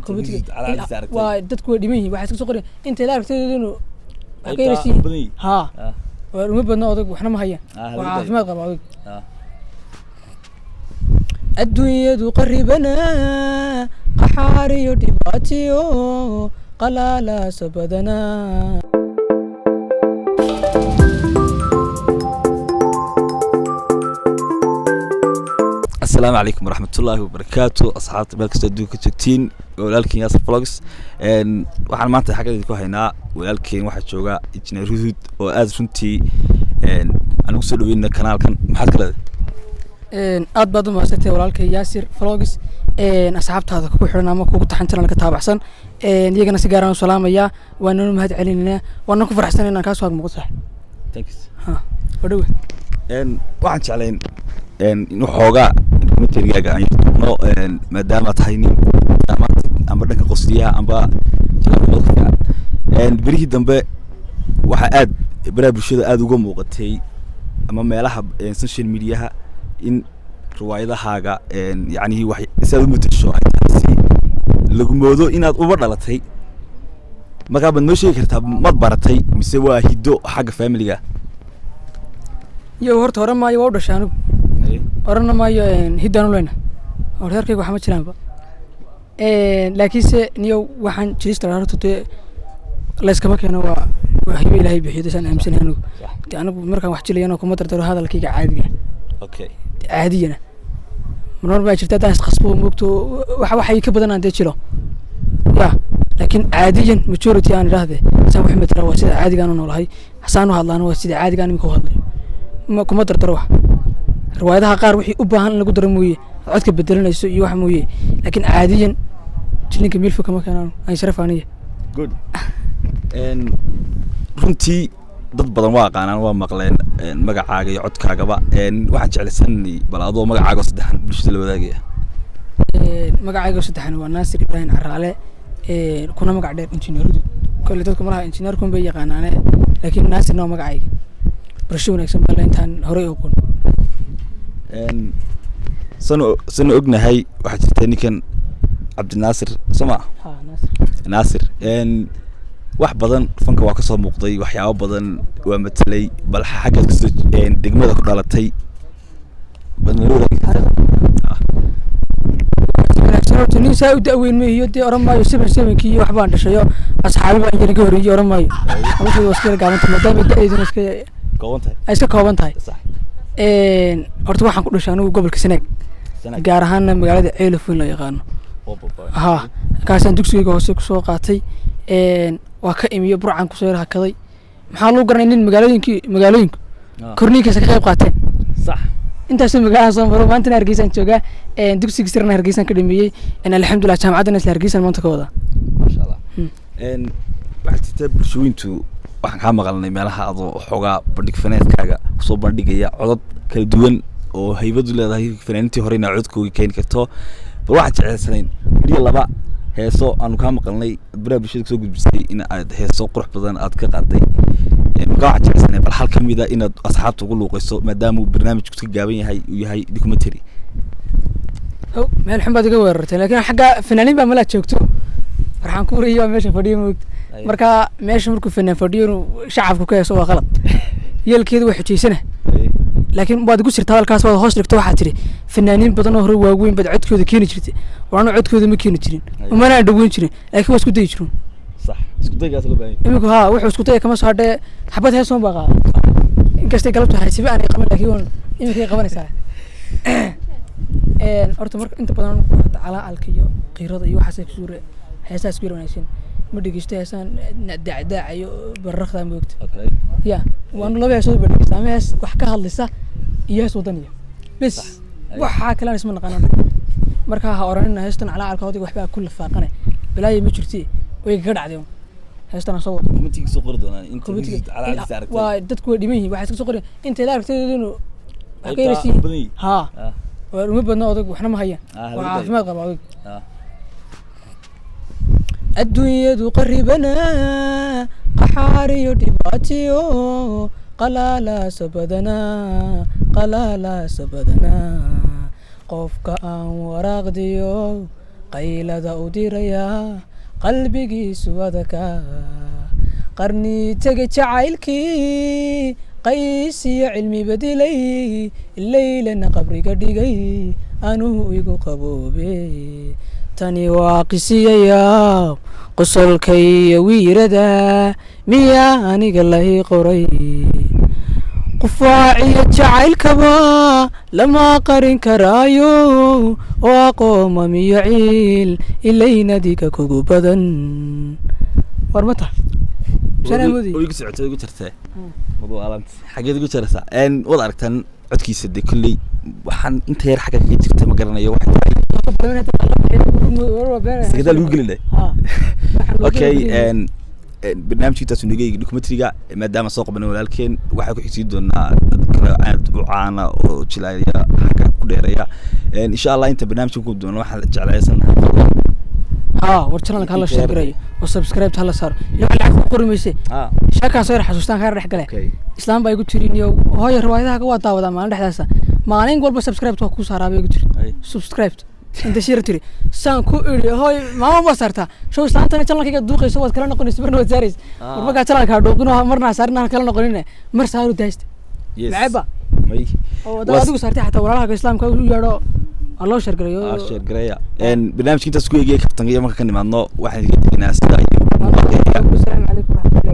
Commentiga aragtay. Waa dadku way dhiman yihiin, waxay iska soo qoreen intay la aragtaydeedunu wax ka yaraysiin. Badan yihiin. Haa. Ah. Waa uma badna odag, waxna ma hayaan. Ah, waa lagu caafimaad qaba odag. Ah. Adduunyadu qaribana, qaxaariyo dhibaatiyo qalaalaasa badanaa. Asalaamu calaykum waraxmatullaahi wabarakaatu, asxaabta meel kastoo adduunka ka joogtiin. Waa walaalkiin Yaasir Vlogs. Waxaan maanta xagga idinku haynaa walaalkiin. Waxaa jooga Injineer Hudhud oo aad runtii aan ugu soo dhaweynna kanaalkan. Maxaad ka leedahay? Aad baad u mahadsantahay, walaalkay Yaasir Vlogs. Asxaabtaada kugu xiran ama kugu taxan channelka taabacsan, iyagana si gaar aan u salaamayaa, waananu mahad celinaynaa, waana ku faraxsan inaan kaa soo ag muuqdo sax. Thanks. Ha, waa dhowe. Waxaan jeclayn in waxoogaa commentarygaaga aan yarno, maadaama tahay nin dramatic amba dhanka qosliyaha amba jilaaca ku fiican. Berihii dambe waxaa aad baraha bulshada aad uga muuqatay ama meelaha social mediaha in riwaayadahaaga, yacni wax si aad u matasho ay tahay si lagu moodo inaad uba dhalatay. Markaa baad noo sheegi kartaa, mad baratay mise waa hiddo xagga familiga? Iyo horta hore maayo, waa u dhashay anigu, orana maayo hiddaan u leyna horreerkayga waxma jiraanba. Laakiinse niyow, waxaan jirista horta dee layskama keeno, waa hibo Ilaahay bixiyo, saan aaminsanahay anigu. Dee anigu markaan wax jilayana kuma dardaro hadalkayga caadiga. Caadiyana marmar baa jirta haddaan isqasbo, moogto, wax waxay ka badan aan dee jilo ya, laakiin caadiyan majority aan idhaahde saan wax matala waa sida caadigaan u noolahay, saan u hadlaana waa sida caadigaan imika u hadlayo. Ma kuma dardaro wax riwaayadaha qaar wixii u baahan in lagu daro mooye, codka bedelanayso iyo wax mooye, laakiin caadiyan jilinka milfo kama keenaan aan sharaf aniya. Good. Runtii dad badan waa aqaanaan, waa maqleen magacaaga iyo codkaagaba. Waxaan jeclaysanay bal adoo magacaaga oo saddexan bulshada la wadaagaya. Magacayga saddexan waa Naasir Ibraahim Caraale, kuna magac dheer Injineer Hudud. Kolley dadku malaha injineerkun bay yaqaanaane, laakiin Naasirna waa magacayga. Barasho wanaagsan baa la intaan horey oqon. Sanu ognahay, waxaa jirta ninkan Cabdinaasir soo ma? Ha, Naasir. Naasir wax badan fanka waa kasoo muuqday, waxyaabo badan waa matelay. Bal xaggaad kasoo degmada ku dhalatay bal nala wadaagi kartaa? Wanaagsan. Horta nin saa u da'weyn ma iyo dee oran maayo 77-kii iyo waxbaan dhashayo, asxaabi baan yara ka horreeyey oran maayo. Noloshayda waa iska yara gaabanta maadaama da'deyduna iska kooban tahay. Ay iska kooban tahay. Sax. Horta waxaan ku dhashay anigu gobolka Sanaag. Sanaag. Gaar ahaana magaalada Ceelafweyn loo yaqaano. Oo, baba. Ha, kaasaan dugsigayga hoose kusoo qaatay. Waa ka imiyo Burcaan kusoo yar hakaday. Maxaa lagu garanay nin magaalooyinkii magaalooyinku korniinkaasa ka qayb qaateen? Intaasoo magaalada soo maro, maantana Hargeysaan joogaa. Dugsiga sirna Hargeysaan ka dhameeyey. Alxamdulilah, jaamacaddana isla Hargeysaan maanta ka wadaa. Masha Allah. Hmm. Waxaa jirta bulshooyintu waxaan kaa maqalnay meelaha adoo xoogaa bandhig faneedkaaga kusoo bandhigaya codad kala duwan oo haybadu leedahay fanaaniintii hore inaa codkooga keeni karto. Bal waxaan jecelsanayn weliya laba heeso aanu kaa maqalnay baraha bulshada kusoo gudbisay in aad heeso qurux badan aad ka qaaday. Markaa waxaan jecelsanayn bal hal ka mid a inaad asxaabta ugu luuqeyso, maadaama uu barnaamijku iska gaaban yahay, uu yahay documentary. How, meel xun baad iga weerartay, laakiin xagga fanaaniin baa malaa joogto. Farxaan Kuuriyo baa meesha fadhiyo, moogta. Marka meesha markuu fanaan fadhiyo inuu shacabka ku heeso waa qalad, yeelkeedu waa xujaysana, laakiin waad igu sirta hadalkaas, waad hoos dhigto. Waxaad tidhi fanaaniin badan oo hore waaweyn baad codkooda keeni jirtay. War, anu codkooda ma keeni jirin, umanaan dhaweyn jirin, laakiin waa isku dayi jirin. Sax, isku daygaas loo baahan yahay. Iminku haa, wuxuu isku daya kama soo hadhee, xabad heesoon baa qaada, inkastay galabtu haysiba aanay qaban, laakiin waan iminkay qabanaysaa. Horta marka inta badan horta calaacalka iyo qiirada iyo waxaas ku suura heesaas ku yar wanaagsan ma dhegeysto, heesaan daacdaaca iyo bararaqda, moogta. Ya, waanu laba heesood ba dhegeysta, ama hees wax ka hadlaysa iyo hees wadaniya bes. Waxaa kalena isma naqaanana. Marka ha oranina heestan calaacalka odayga waxbaa ku lifaaqane, balaayo ma jirti, way kaga dhacday un. Heestan aan soo wado. Commentiga soo qori doonaan inta Commentiga calaacalkiisa aragtay. Waa dadku way dhiman yihiin, waxay iska soo qoreen intay la aragtaydeedunu wax ka Qaybta yaraysiin. badan yihiin. Haa. Ah. Waa uma badna odag, waxna ma hayaan. Ah, lagu waa dayo. Caafimaad qaba odag. Ah. Adduunyadu qaribana, qaxaariyo dhibaatiyo qalaalaasa badanaa, qalaalaasa badanaa. Qofka aan waraaqdiyo Qaylada u dirayaa qalbigiisu adkaa, qarni tegay jacaylkii, qays iyo cilmi bedilay, leylana qabriga dhigay, anuu igu qaboobe. Tani waa qisiyayaa qosolka iyo wiirada, miyaa aniga lay qoray? Qufaaciyo jacaylkaba lama qarin karaayo, oo aqoomamiyo ciil ilaynadiga kugu badan. War ma taha? Way igu socotay, igu jartee madwaalanta, xageed igu jaraysaa? Waad aragtaan codkiisa dee. Kolley waxaan inta yar xagga kaga jirta ma garanayo waxay tahay. Sagadaa lagu gelin. Okay, barnaamijkiintaasu naga eegi documentary-ga, maadaama soo qabanay walaalkeen. Waxaa ku xigsiin doonaa dad kale aad u caana oo jilaaya xagga ku dheereeya, insha Allah. Inta barnaamijka ku doono waxaan jeclaysanahay fadlan. Haa, war channelka hala share gareeyo oo subscribe hala saaro iyo wax lacag ku qori mayse. Sheekaan soo yar xasuustaan ka yar dhex gale. Islaam baa igu tiri, niyo hooyo, riwaayadaha waa daawadaa maalin dhexdaasa, maalin walba subscribe waa ku saaraa bay igu tiri. Subscribe inta shira tiri saan ku idhi, hooy maama ma saartaa show? Islaantana channelkayga duuqayso, waad kala noqonaysa, marna waad saaraysa. War markaa channelka dhuuqino, marna ha saarin, kala noqonine, mar saaru daaysta. Maceeba? May. Oo hadaad adigu saartay, xataa walaalaha islaamka u yeedho, waa loo share gareeyo. Share gareeya. Barnaamijka intaas ku eegaya kaftanka iyo marka ka nimaadno waxaan idinka teginaa sida iyo muuqaalka xiga. Asalaamu calaykum waraxmatullahi.